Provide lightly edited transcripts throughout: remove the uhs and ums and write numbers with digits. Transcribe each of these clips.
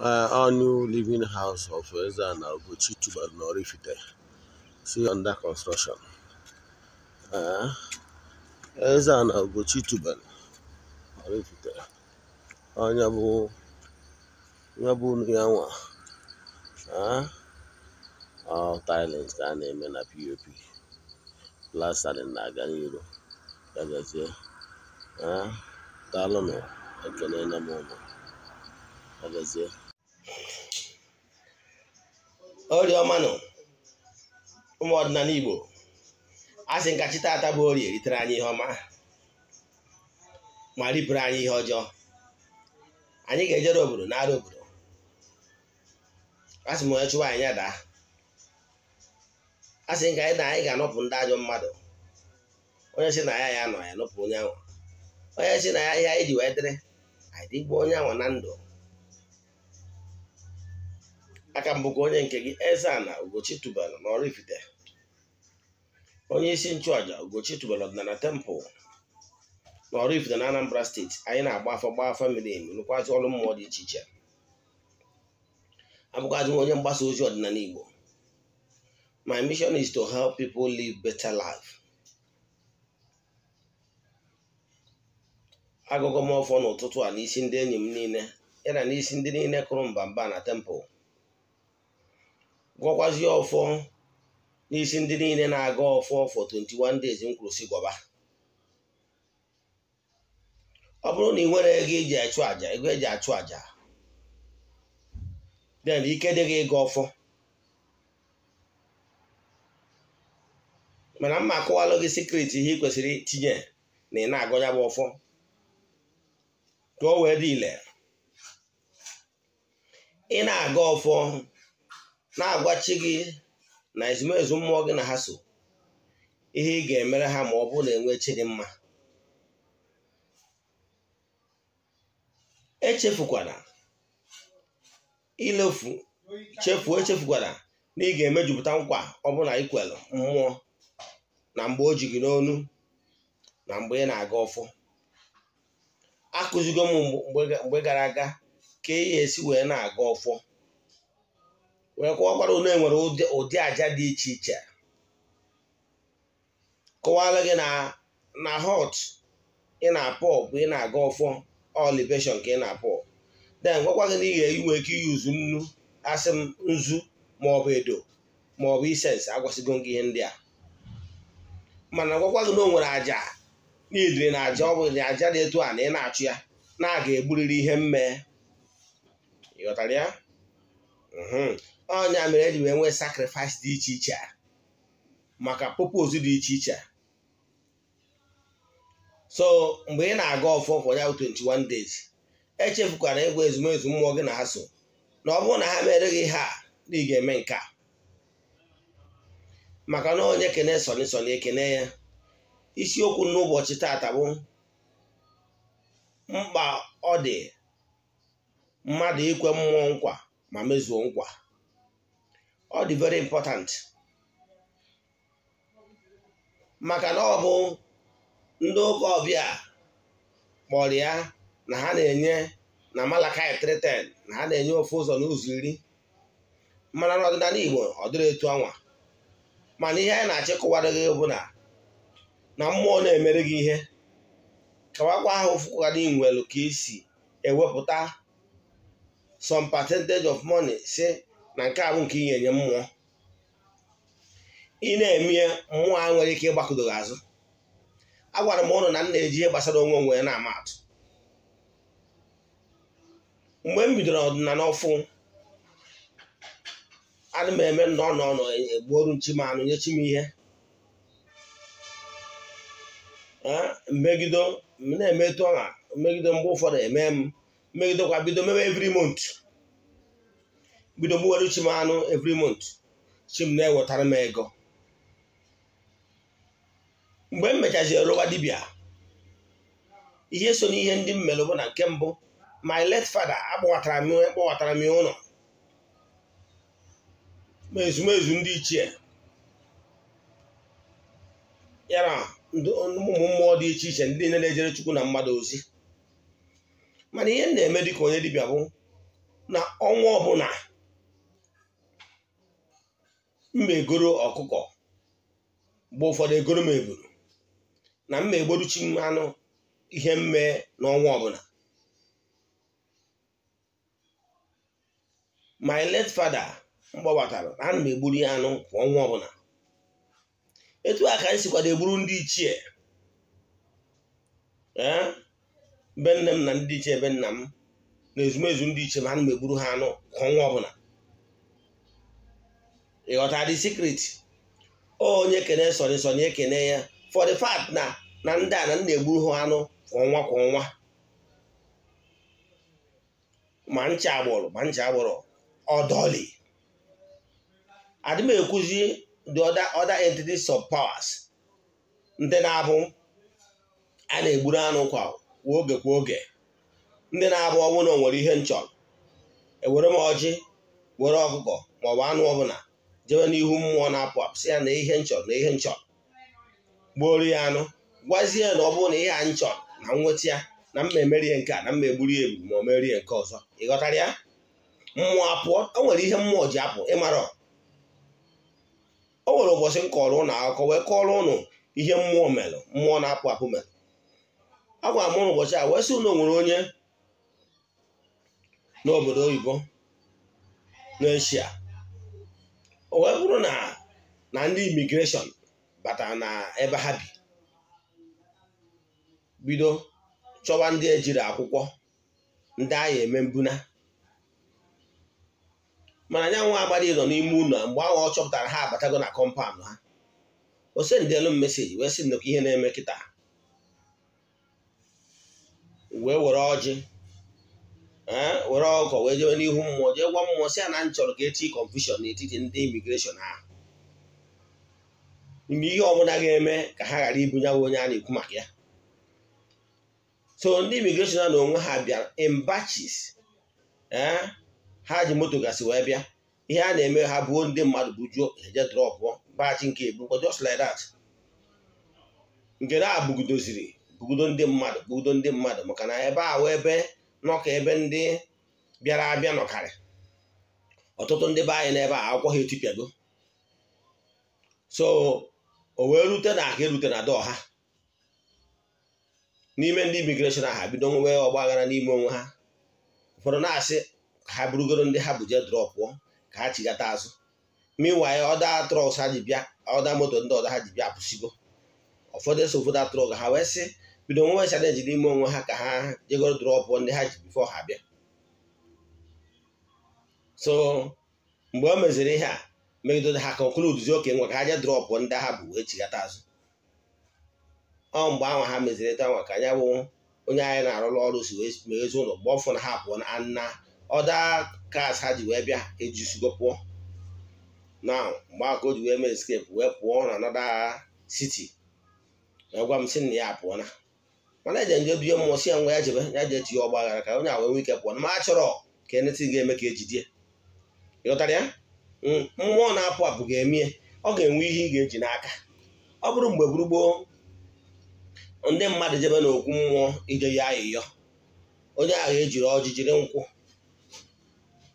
Our new living house of Eze-Ana Ugochi Tubelu na Oraifite still under construction. Eze-Ana Ugochi Tubelu Oraifite onye bụ unu ya nwa all tilings ka a na-eme na POP plastering na-aga n'iru gagazie. Daalụnụ, ekelele m ụnụ, gagazie. Orie ọma nụ ụmụ ọdịnala Igbo, a sị nka chi taata bụ orie ritere anyị ihe ọma ma ripụrụ anyị ihe ọjọọ. Anyị ga-ejere obodo nara obodo. A sị m onye chụwa anyị ya daa. A sị nka anyị na anyị ga-anọpụ ndị ajọ mmadụ. Onye sị na ya ya nọ ya nọpụ onye ahụ. Onye sị na ya ihe anyị ji wee dịrị anyị dịgbuo onye ahụ na ndụ. Aka m bụkwa onye nke gị, Eze-Ana Ugochi Tubelu na Oraifite, onye isi nchụaja Ugochi Tubelu Ọdịnala Temple na Oraifite na Anambra Steeti. Anyị na-agba afọ gbaa afọ miri emi, rụkwazị ọrụ mmụọ dị iche iche. Abụkwazị m onye mgbasa ozi ọdịnala Igbo. My mission is to help people live better life. Agụgọ m ọfọ n'ụtụtụ a n'isi ndị enyi m niile, ya na n'isi ndị niile kụrụ mbamba na temple. Gụọkwazie ọfọ n'isi ndị niile na-aga ọfọ for 21 days m kwuru sị gwaba. Ọ bụrụ na ị nwere ego eji achụ àjà, ego eji achụ àjà, then ike dị gị ịga ọfọ. Mana mma akọwalụ gị secret ihe ị kwesịrị itinye na ị na-agọ ya bụ ọfọ ka o wee dị ile. Ị na-aga ọfọ na-agwa chi gị na ezumezu mmụọ gị na ha so ihe ị ga-emere ha ma ọ bụrụ na enwe chi dị mma. Echefukwana ilefu chefuo echefukwana na ị ga-emejupụta nkwa ọbụla ikwelu mmụọ na mgbe o ji gị n'onu na mgbe ị na-aga ọfọ. Akụzigo m mgbe gara aga ka ị ga-esi wee na-aga ọfọ, wee kọwakwara unu enwere ụdị àjà dị iche iche. Kọwara gị na hot ị na-apọ bụ ị na-aga ọfọ all libation ka ị na-apọ. Then gwakwa gị na ị ga-enwe ike iyuzu nnu, asị m nzu maọbụ edo maọbụ incense. Agwasịgo gị ihe ndị a, mana gwakwa gị na o nwere àjà n'idiri na àjà ọ bụla àjà dị etu a na ị na-achụ ya na a ga-egburiri ihe mmee. Ịghọtara ya? Ọnya mere eji wee nwee sacrifice dị iche iche maka purpose dị iche iche. So mgbe ị na-aga ọfọ for ya 21 days, echefukwara ịgwa ezumezu mmụọ gị na ha so na ọ bụrụ na ha mere gị ihe a na ị ga-eme nke a. Maka na onye kene sọni sọni ekene ya. Isiokwu n'ụbọchị taata bụ mkpa ọ dị mmadụ ikwe mmụọ nkwa ma mezuo nkwa. Ọ dị very important, maka na ọ bụ ndị ụka ọbịa kpọrọ ya na ha na-enye na Malachi 3:10 na ha na-enye ofu ụzọ n'ụzọ iri. Mana n'ọdịnala Igbo ọ dịrị etu anwa. Mana ihe anyị na-achịkọwara gị bụ na mmụọ na-emere gị ihe kawakwa ahụ fụkwara inwelu ka esi ewepụta some percentage of money si na nke a bụ nke ị ga-enye mmụọ. Ị na-eme mmụọ a nwere ike ịgbakọdo gị azụ. Agwara m ụnụ na m na-eji ihe gbasara onwe onwe ya na-ama atụ. Mgbe m bidoro ọdịnala ọfụ, ana m eme nnọọ nọ egbuoru nchi m anụ nye chi m ihe. Mmegido m na-emetụ ọha mmegido mgbe ụfọdụ eme m mmegidekwa bido mebe every month, bido gbuwere chi m anụ every month, chi m na-ewetara m ego. Mgbe m mechaziri rụwa dibịa, ihe so n'ihe ndị m mere bụ na nke mbụ, my late father akpọwatara m ụlọ ma ezumezu ndị ichie ya na ụmụ mmụọ dị iche iche ndị na-ejere Chukwu na mmadụ ozi. Mana ihe m na-eme dịka onye dibịa bụ Na ọnwa ọbụla mma egoro ọkụkọ, mgbe ụfọdụ egoro m eburu na mma egboruchi m anụ ihe mme n'ọnwa ọbụla. My late father mgbabatara ana m egburu ya anụ kwa ọnwa ọbụla. Etu a ka anyị sikwado egburu ndị ichie, be nne m na ndị ichie be nna m na ezumezu ndị ichie ma ana m egburu ha anụ kwa ọnwa ọbụla. Ị ghọtara the secret? Onye kene sọrị sọrị ekene ya for the fact na na ndị a na nna egburu ha anụ kwa ọnwa kwa ọnwa, ma ncha agbụrụ ma ncha agbụrụ ọdọli. Adị m ekwuzi the other entities of powers ndị na-abụ a na-egburu anụ kwa oge kwa oge, ndị na-abụ ọnwụ na o nwere ihe nchọrọ, ewere m ọjị were ọkụkọ maọbụ anụ ọbụla jebe n'ihu mmụọ na-apụ apụ sị ya na ihe nchọrọ na ihe nchọrọ, gbuoro ya anụ, gwazie na ọ bụrụ na ihe a nchọrọ na nweta ya na mma emerie nke a na mma egburu ya egbu ma ọ merie nke ọzọ. Ị ghọtara ya? Mmụọ apụọ. O nwere ihe mmụọ ji apụ ịmara. O nwere ụbọchị m kọrọ ụnụ akụkọ wee kọrọ ụnụ ihe mmụọ melụ, mmụọ na-apụ apụ melụ. Agwara m ụnụ ụbọchị a wee sị ụnụ nwere onye n'obodo oyibo n'Eshia, o wee bụrụ na ndị imigreshọn batara na ebe ha bi bido chọwa ndị ejiri akwụkwọ ndị agha eme mbuna. Mana anyanwụ agbadị nọ n'ime ụlọ mgbe ahụ ọ chọpụtara ha abatago na kọmpaụnd ha, o sendelu m meseji wee sị nnukwu ihe na-eme kịta, wee were ọjị were ọkụkọ wee jebe n'ihu mmụọ jee gwa mmụọ sị ya na m chọrọ ka eti confusion n'etiti ndị imigreshọn ahụ, mgbe ihe ọbụla ga-eme ka ha ghara ibunye onye a na-ekwu maka ya. So ndị imigreshọn na onwe ha bịara in batches, ha ji moto gasị wee bịa. Ihe a na-eme ha buo ndị mmadụ bujuo eje drọpụọ bachi nke ebukwa just like that. Nke na bugidoziri bugido ndị mmadụ bugido ndị mmadụ maka na ebe a wee ebe nọ ka ebe ndị bịara abịa nọkarị ọtụtụ ndị be anyị n'ebe a akwụkwọ ha etipịago. So o wee rute na aka erute na dọọ ha n'ime ndị imigreshọn ahụ bido nwe ọgba aghara n'ime onwe ha. Ụfọdụ na-asị ka ha burugoro ndị ha buje drọpụọ ka ha chigata azụ. Meanwhile ọda trọks ha ji bịa, ọda moto ndị ọda ha ji bịa apụsigo. Ụfọdụ eso ụfọdụ trọk ha wee sị bido nwe chalenji n'ime onwe ha ka ha jegoro drọpụọ ndị ha ji bifo ha bịa. So mgbe o meziri ihe a megidere ha conclude oke nwa ka ha jee drọpụọ ndị ha bụ wee chigata azụ. Ọ mgbe ahụ ha meziri etu ahụ ka anya bụ onye anyị na-arụrụ ọrụ si wee meghezi ụlọ mgbe ọfụ na ha pụọ na na ọda kas ha ji wee bịa ejisigo pụọ. Na mgbe ahụ ka o ji wee mee escape wee pụọ na another city wee gwa m sị na ya apụọ na mana eje nje bie mmụọ si ya ngwa ya jebe ya jee tinye ọgba aghara ka onye a wee nwee ike pụọ na ma a chọrọ ka eneti ga-eme ka ejidie. Ịghọtara ya? Mmụọ na-apụ apụ ga-eme ọ ga-enwe ihe ị ga-eji n'aka. Ọ bụrụ mgbe gburugburu ndị mmadụ jebe n'okwu mmụọ ije ya ayịyọ, onye ahụ ejiri ọjị jiri nkwụ,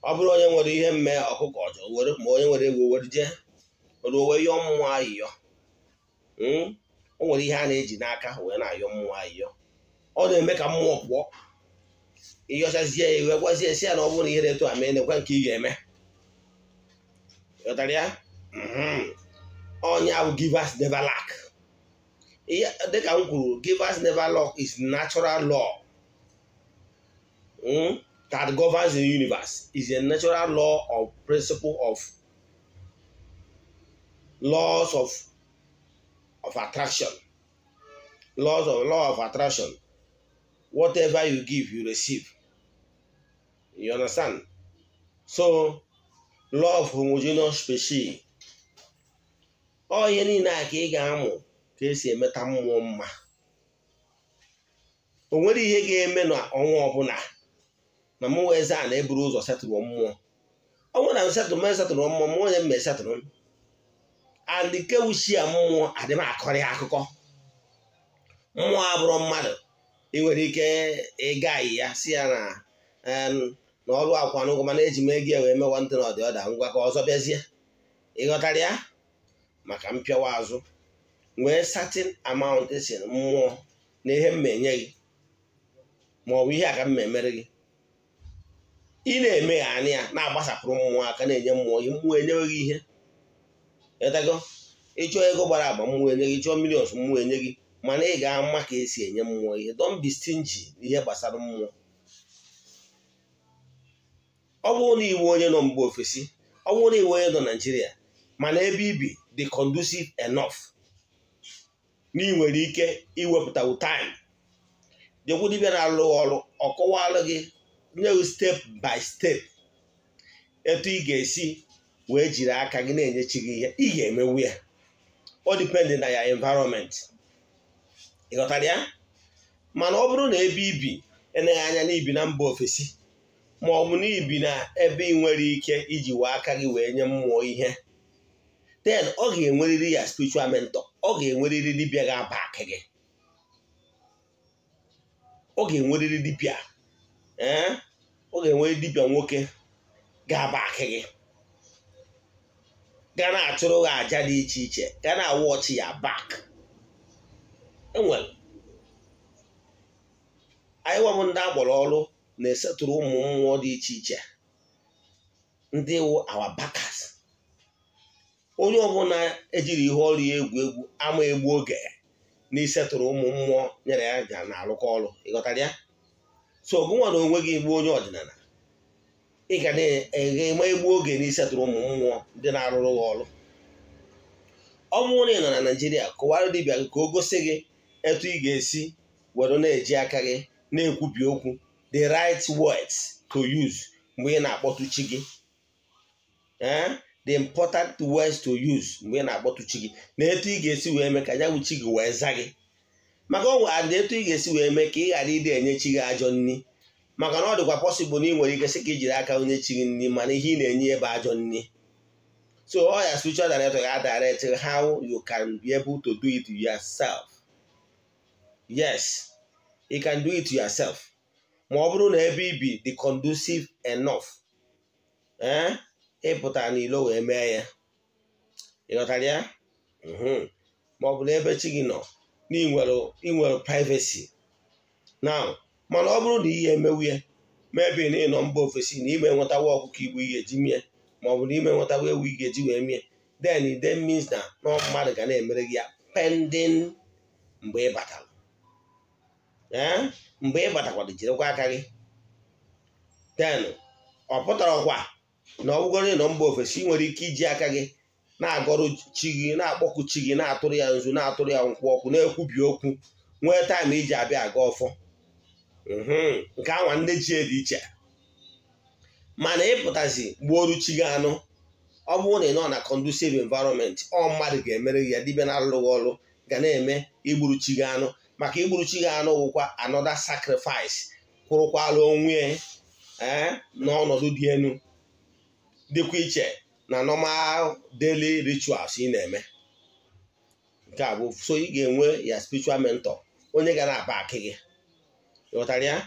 ọ bụrụ onye nwere ihe mme ọkụkọ ọjọ were ma onye nwere ewu were jee were wee yọọ mmụọ ayịyọ. O nwere ihe a na-eji n'aka wee na-ayọ mmụọ ayịyọ, ọ na-eme ka mmụọ pụọ. Ịyọchazie ya wee gwazie si ya na ọ bụrụ na ihe na-eto a mee nekwa nke ị ga-eme. Ghọtara ya? Onye ahụ givers never lack. Dịka m kwuru, givers never lack is natural law that governs the universe. Is a natural law of principle of laws of attraction. Laws of law of attraction. Whatever you give, you receive. You understand? So law of homogeneous species. Ọ ihe niile a ka ị ga-amụ ka esi emeta mmụọ mma. O nwere ihe ga-eme n'ọnwa ọbụla na mụ wee zaa na eburu ụzọ setụrụ mmụọ. Ọ bụrụ na m setụrụ m setụrụ mmụọ m onye mme setụrụ m and nke wuchie mmụọ adị m akọrị akụkọ. Mmụọ abụrụ mmadụ ị nwere ike ịga ya si ya na Na ọrụ akwa n'ụgwọ mana eji m ego ya wee mewa ntị na ọdị ọda ngwa ka ọzọ bịazie. Ịghọtara ya? Maka mpịawa azụ nwee certain amount si mmụọ na ihe m enye gị ma ọ bụ ihe a ka m emere gị. Ị na-eme ya anya ya na-agbasapụrụ mmụọ aka na-enye mmụọ ihe, mmụọ enyewe gị ihe. Ịghọtago? Ịchọọ ego gbara agba mmụọ enye gị, ịchọọ millions mmụọ enye gị, mana ị ga-ama ka esi enye mmụọ ihe. Don't be stingy n'ihe gbasara mmụọ. Ọ bụrụ na iwe onye nọ mgbe ofesi, ọ bụrụ na iwe onye nọ Naijiria, mana ebe ibi dị conducive enough na ị nwere ike iwepụtawu time jekwu dibịa na-alụ ọrụ, ọ kọwalụ gị, nye gị step by step etu ị ga-esi wee jiri aka gị na-enye chi gị ihe, ị ga-emewu ya. Ọ depend na ya environment. Ị ghọtara ya? Mana ọ bụrụ na ebe ibi eneghị anya na ibi na mba ofesi, ma ọ bụ na ibi na ebe ị nwere ike iji wee aka gị wee nye mmụọ ihe, then ọ ga-enwerịrị ya spiritual mentor, ọ ga-enwerịrị dibịa ga-aba aka gị, ọ ga-enwerịrị dibịa, ọ ga-enwerịrị dibịa nwoke ga-aba aka gị, ga na-achụrụ gị aja dị iche iche, ga na-awọchi ya back. Enwere anyị nwebụ ndị agbara ọrụ na-esetụrụ ụmụ mmụọ dị iche iche, ndị wụ our backers. Onye ọbụla ejiri ihe ọrụ ya egwu egwu ama egbu oge n'isetụrụ ụmụ mmụọ nyere ya ga na-arụkọ ọrụ. Ịghọtara ya? So gụnwa na onwe gị bụ onye ọdịnala, ị ga na-eme egbu oge n'isetụrụ ụmụ mmụọ ndị na-arụrụ gị ọrụ. Ọ bụrụ na ị nọ na Naijiria, kọwara dibịa gị ka o gosi gị etu ị ga-esi were na-eji aka gị na-ekwubi okwu, the right words to use mgbe ị na-akpọtụ chi gị, the important words to use mgbe ị na-akpọtụ chi gị, na etu ị ga-esi wee mee ka ya bụ chi gị wee za gị. Maka ọ nwere etu ị ga-esi wee mee ka ị ghara ịdị enye chi gị ajọ nri, maka na ọ dịkwa possible na ị nwere ike sị ka i jiri aka onye chi gị nri, mana ihe ị na-enye ebe ajọ nri. So all your spiritual director ga direct how you can be able to do it yourself. Yes, you can do it yourself. Ma ọ bụrụ na ebe ibi dị conducive enough, ịpụta n'ilo wee mee ya. Ịghọtara ya? Ma ọ bụ na ebe chi gị nọ na ị nwere privacy now. Mana ọ bụrụ na ihe emewu ya, maybe na ị nọ mba ofesi na ime nwetawa ọkụkọ igbo ị ga-eji mie, ma ọ bụ na ime nwetawa ewu ị ga-eji wee mie, then it then means na mmadụ ga na-emere gị ya pending mgbe ị batara. Mgbe ị batakwara, jirikwa aka gị. Then ọ pụtara ọkwa na ọ bụgoro nọ mba ofesi, ị nwere ike iji aka gị na-agọrụ chi gị, na-akpọku chi gị, na-atụrụ ya nzu, na-atụrụ ya nkwụ ọkụ, na-ekwubi okwu, nwee time iji abịa aga ọfọ. Nke anwa ndị ji dị iche. Mana ịpụtazi gbuoru chi gị anụ, ọ bụrụ na ị nọ na conducive environment, ọ mmadụ ga-emere gị ya. Dibịa na-alụrụ gị ọrụ ga na-eme igburu chi gị anụ, maka igburu chi gị anụ wụkwa another sacrifice kwụrụkwala onwe n'ọnọdụ dị elu, dịkwa iche na normal daily rituals ị na-eme. Nke a bụ so ị ga-enwe ya spiritual mentor, onye ga na-aba akị gị. Ịghọtara ya?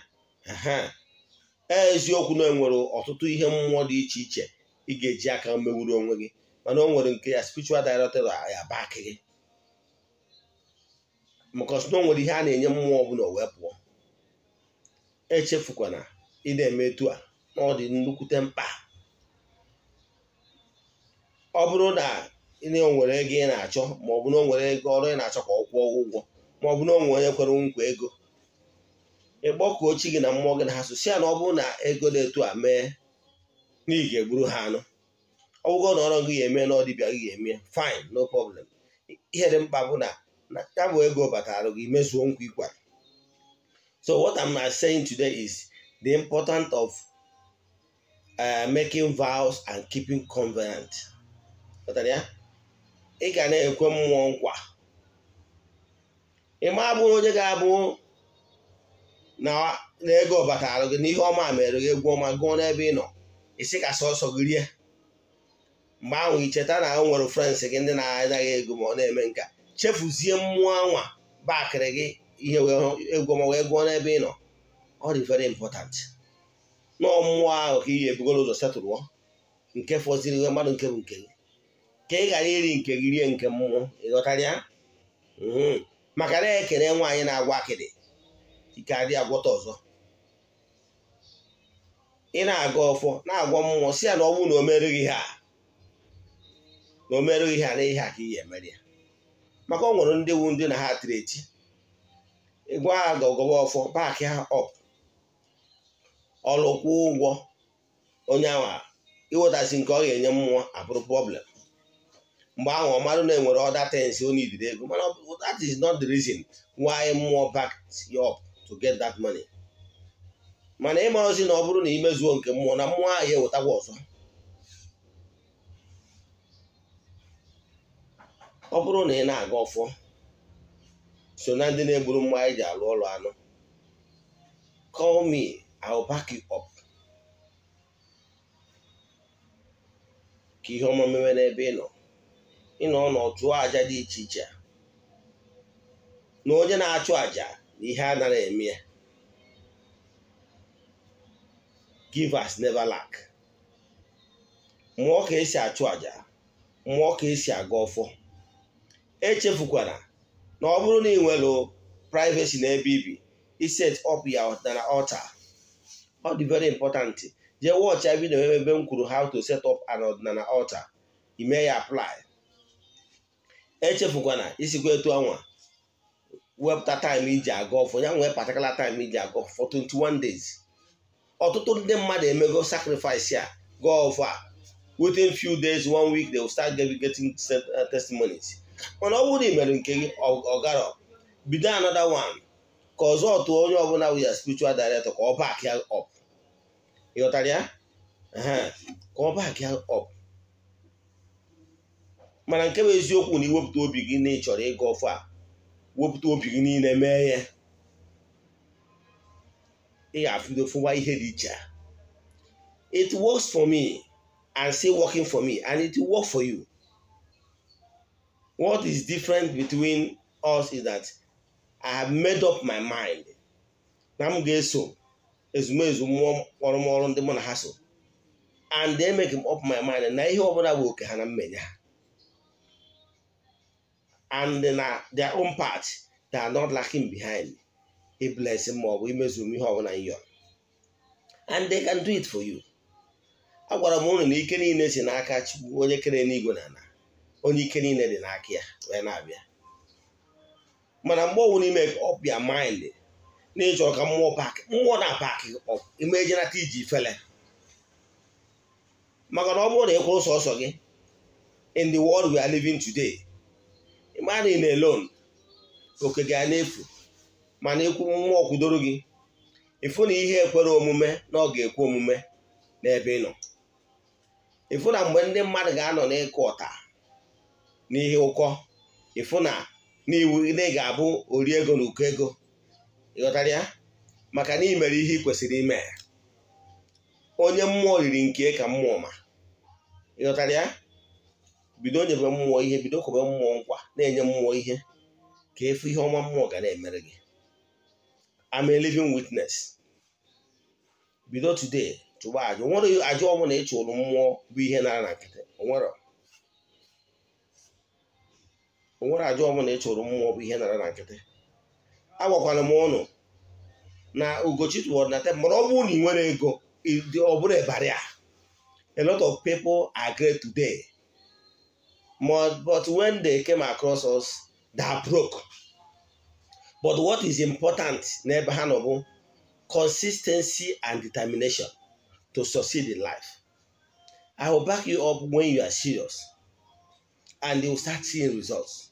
Eziokwu na enwere ọtụtụ ihe mmụọ dị iche iche ị ga-eji aka mewuru onwe gị, mana o nwere nke ya spiritual director ya ba akị gị, because na o nwere ihe a na-enye mmụọ ọbụla o wee pụọ. Echefukwana ị na-eme etu a, na ọ dị nnukwute mkpa. Ọ bụrụ na ị nwere ego ị na-achọ, ma ọ bụ na o nwere ego ọrụ ị na-achọ ka ọ kwụọ ụgwọ, ma ọ bụ na o nwere onye kwere nkwa ego, ịkpọkuo chi gị na mmụọ gị na ha so si ya na ọ bụrụ na ego dị etu a mee na ị ga-egburu ha anụ. Ọ bụgo na ọrụ gị ga-eme na ọdịbịa gị ga-eme, fine, no problem. Ihe dị mkpa bụ na ya bụ ego batara gị, mezuo nkwa ikwara. So what I'm saying today is the importance of making vows and keeping covenant. Ya ị ga na-ekwe mmụọ nkwa, ị ma abụrụ onye ga-abụ na ego batara gị na ihe ọma mere gị, egwu ọma gụọ n'ebe ị nọ, isi ka sọsọ gị rie. Mgbe ahụ icheta na o nwere friends gị ndị na-anaghị ego ma ọ na-eme nka, chefuzie mmụọ anwa bakịrị gị ihe egwu ọma wee gụọ n'ebe ị nọ. Ọ dị very important. Na mmụọ ahụ ka ị ga-ebugoro ụzọ setụrụọ nke fọziri mmadụ nke bụ nke gị, ka ị ghara iri nke gị rie nke mmụọ. Ịghọtara ya? Maka na ekele nwaanyị na-agwa akịdị ike adị agwọta ọzọ. Ị na-agọ ọfọ na-agwọ mmụọ si ya na ọ bụrụ na o merụghị ihe a, na o merụghị ihe a na ihe a ka ị ga-emeri ya. Maka ọ nwere ndị wu ndị na ha tiri eti ịgwa ha gọgọwa ọfọ back ha up, ọlụ kwụọ ụgwọ onye ahụ iwetazi nke ọ ga-enye mmụọ abụrụ problem. Mgbe ahụ ọ marụ na enwere other things o needed ego, mana that is not the reason why mmụọ backed you up to get that money. Mana ịmarụzi na ọ bụrụ na imezuo nke mmụọ na mmụọ ahụ ewetakwa ọzọ. Ọ bụrụ na ị na-aga ọfọ so na ndị na-egburu mmụọ anyị ji alụ ọrụ anụ, call me, I will back you up. Ka ihe ọma mewe n'ebe ị nọ. Ị nọ n'ọchụọ aja dị iche iche, na onye na-achụ aja na ihe anaghị eme ya. Givers never lack. Mụọ ka esi achụ aja, mụọ ka esi aga ọfọ. Echefukwara na ọ bụrụ na ị nwere privacy n'ebe ibi, i set up ya na altar. Ọ dị very important. Jee watch video ebe m kwuru how to set up an ọdịnala altar, ime ya apply. Echefukwana isikwa etu anwa wepụta time iji aga ọfọ ya, nwee particular time iji aga ọfọ for 21 days. Ọtụtụ ndị mmadụ emego sacrifice ya gaa ọfọ a, within few days, 1 week, they will start getting testimonies. Mana ọ bụrụ na ị mere nke gị ọ gara, bido another one ka ọzọ tụọ onye ọbụla wụ ya spiritual director ka ọ back ya up. Ịghọtara ya? Ka ọ back ya up. Mana nke bụ eziokwu na iwepụta obi gị na ị chọrọ ịga ọfọ a, wepụta obi gị niile mee ya, ị ga-afụdo fụwa ihe dị iche. It works for me and still working for me, and it will work for you. What is different between us is that I have made up my mind na m ga-eso ezumezu mmụọ kpọrọ m ọrụ ndị mụ na ha so, and they make up my mind na ihe ọbụla bụ oke ha na mmenye ha, and na their own part they are not lacking behind a blessing ma ọ bụ imezu m ihe ọbụla m yọrọ, and they can do it for you. Agwara m unu na ike niile si n'aka Chukwu onye kere n'igwe na ala, onye ike niile dị n'aka ya wee na-abịa. Mana mgbe ọwụ n'ime up your mind na ịchọrọ ka mmụọ pak, mmụọ na pak up, ime ejenata iji fele. Maka na ọ bụrụ na ị kwụrụ sọsọ gị in the world we are living today, ịmara ị na-alone, oke ga na-efu. Mana ikwu mmụọ kwudoro gị, ịfụ na ihe ekwere omume na ọ ga-ekwe omume n'ebe ị nọ. Ịfụ na mgbe ndị mmadụ ga-anọ n'ịkụ ọta n'ihe ụkọ, ịfụ na n'iwu na ị ga-abụ ori ego na ụkọ ego. Ịghọtara ya? Maka na ị mere ihe ị kwesịrị ime. Onye mmụọ riri nke ka mmụọ ma. Ịghọtara ya? Bido nyebe mmụọ ihe, bido kwebe mmụọ nkwa, na-enye mmụọ ihe ka efu ihe ọma mmụọ ga na-emere gị. I'm a living witness. Bido today chụba aja. Onwere aja ọbụla ị chụrụ mmụọ bụ ihe nara na nkịtị. Onwere aja ọbụla ị chụrụ mmụọ bụ ihe nara na nkịtị. Agwakwara m ụnụ na Ugochi tụwara na temple, mana ọ bụrụ na ị nwere ego, ọ bụrụ barrier. A lot of people are great today, but when they came across us, they are broke. But what is important n'ebe ha nọ bụ consistency and determination to succeed in life. I will back you up when you are serious, and you will start seeing results.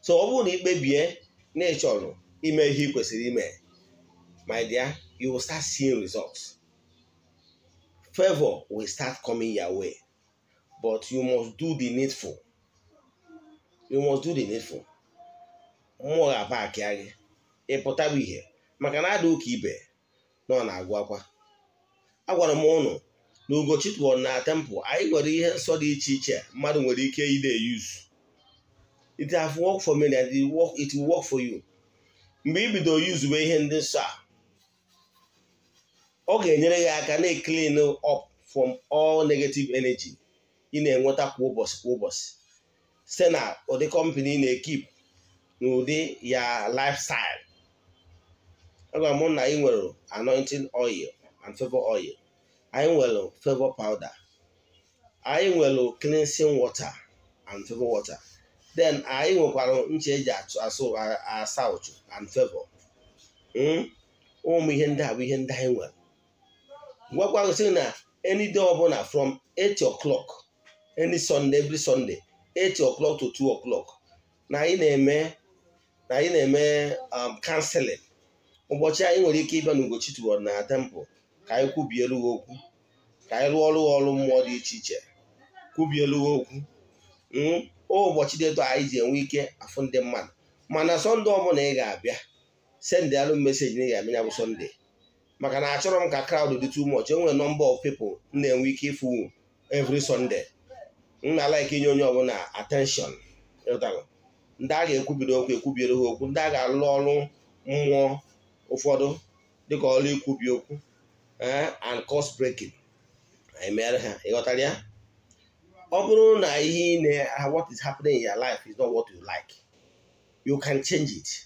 So ọ bụrụ na ị kpebie na ị chọrọ ime ihe ị kwesịrị ime, my dear, you will start seeing results. Favor will start coming your way, but you must do the needful. You must do the needful. Mmụọ ga-apaki gị, ị pụtaba ihe, maka na ada ụka ibe na ọ na-agụ akwa. Agwara m ụnụ na Ugochi tụwara na temple, anyị nwere ihe nsọ dị iche iche mmadụ nwere ike ide use. It have worked for many and it will work for you. Mgbe ị bido yuzube ihe ndị nsọ a, Ọ ga-enyere gị aka na-clean up from all negative energy ị na-enweta kwa ụbọchị kwa ụbọchị site na ụdị company ị na-ekeep na ụdị ya lifestyle. Agwa m na anyị nwere anointing oil and favor oil, anyị nwere favor powder, anyị nwere cleansing water and favor water, then anyị nwekwara ncha eji asụ asa ụchụ and favor. Ụmụ ihe ndị a bụ ihe ndị anyị nwere. Gwakwa sị na any day ọbụla from 8 o'clock any Sunday, every Sunday 8 o'clock to 2 o'clock na anyị na-eme counseling. Ụbọchị anyị nwere ike ịbịa n'Ugochi tubelu na temple ka anyị kwubielu gị okwu, ka anyị rụọ ọrụ ọrụ mmụọ dị iche iche, kwubielu gị okwu. Ụbọchị dị etu anyị ji enwe ike afụ ndị mmadụ. Mana Sọnde ọbụla ị ga-abịa, send alụ message na ị ga-abịa ya bụ Sọnde, maka na achọrọ m ka crowd dị too much. Enwere number of people m na-enwe ike ịfụ every Sunday. M na-like inye onye ọbụla attention. Ndị a ga-ekwubido okwu ekwubiere ha okwu, ndị a ga-alụ ọrụ mmụọ ụfọdụ dịka ọrụ ikwubi okwu and curse breaking, anyị mere ha. Ịghọtara ya? Ọ bụrụ na ihe ị na what is happening in your life is not what you like, you can change it.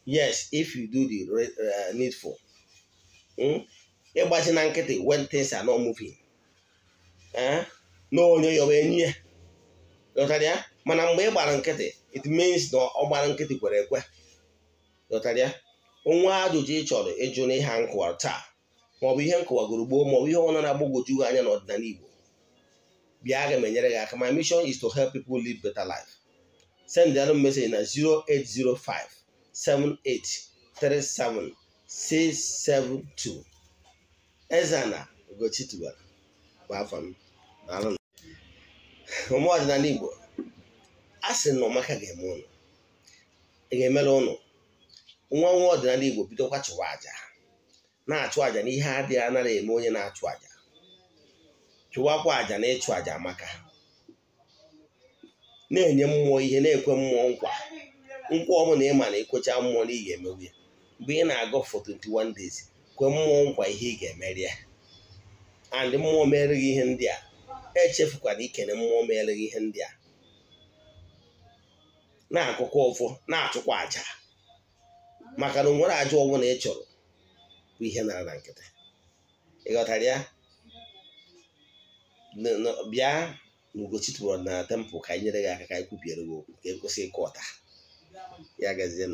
Yes, if you do the needful. Ịgbachi na nkịtị when things are not moving, na onye yọba enyi ya. Ghọtara ya? Mana mgbe ị gbara nkịtị, it means na ọ gbara nkịtị kwere ekwe. Ghọtara ya? Onwe ajụjụ ị chọrọ ịjụ na ihe nkụwa taa, maọbụ ihe nkụwagoro gboo, maọbụ ihe ọbụla na-agbagwoju gị anya n'ọdịnala Igbo, bịa, aga m enyere gị aka. My mission is to help people live better life. Send the message na 0805 7837 672. Eze-Ana Ugochi tubelu bụ afọ m. Ụmụ ọdịnala Igbo, a sị na ọmaka ga-eme ụnụ, ga-emere ụnụ. Nwa nwa ọdịnala Igbo bidokwa chụwa àjà, na-achụ àjà na ihe adịghị anaghị eme onye na-achụ àjà. Chụwakwa àjà na ịchụ àjà maka na-enye mmụọ ihe, na-ekwe mmụọ nkwa. Nkwa ọbụla ị ma na ekwecha mmụọ na ị ga-emewu ya. Mgbe ị na-agọ for 21 days, kwe mmụọ nkwa ihe ị ga-emeri ya. And mmụọ mere gị ihe ndị a, echefukwana ikene mmụọ mere gị ihe ndị a. Na-akụkọ ụfọ, na-achụkwa àjà, maka na onwere àjà ọbụla ị chọrọ bụ ihe nara na nkịtị. Ị ghọtara ya? Bịa na Ugochi tubelu na temple ka anyị nyere gị aka, ka anyị kwubiere gị okwu, ka e kwụsị ịkụ ọta ya. Gazie.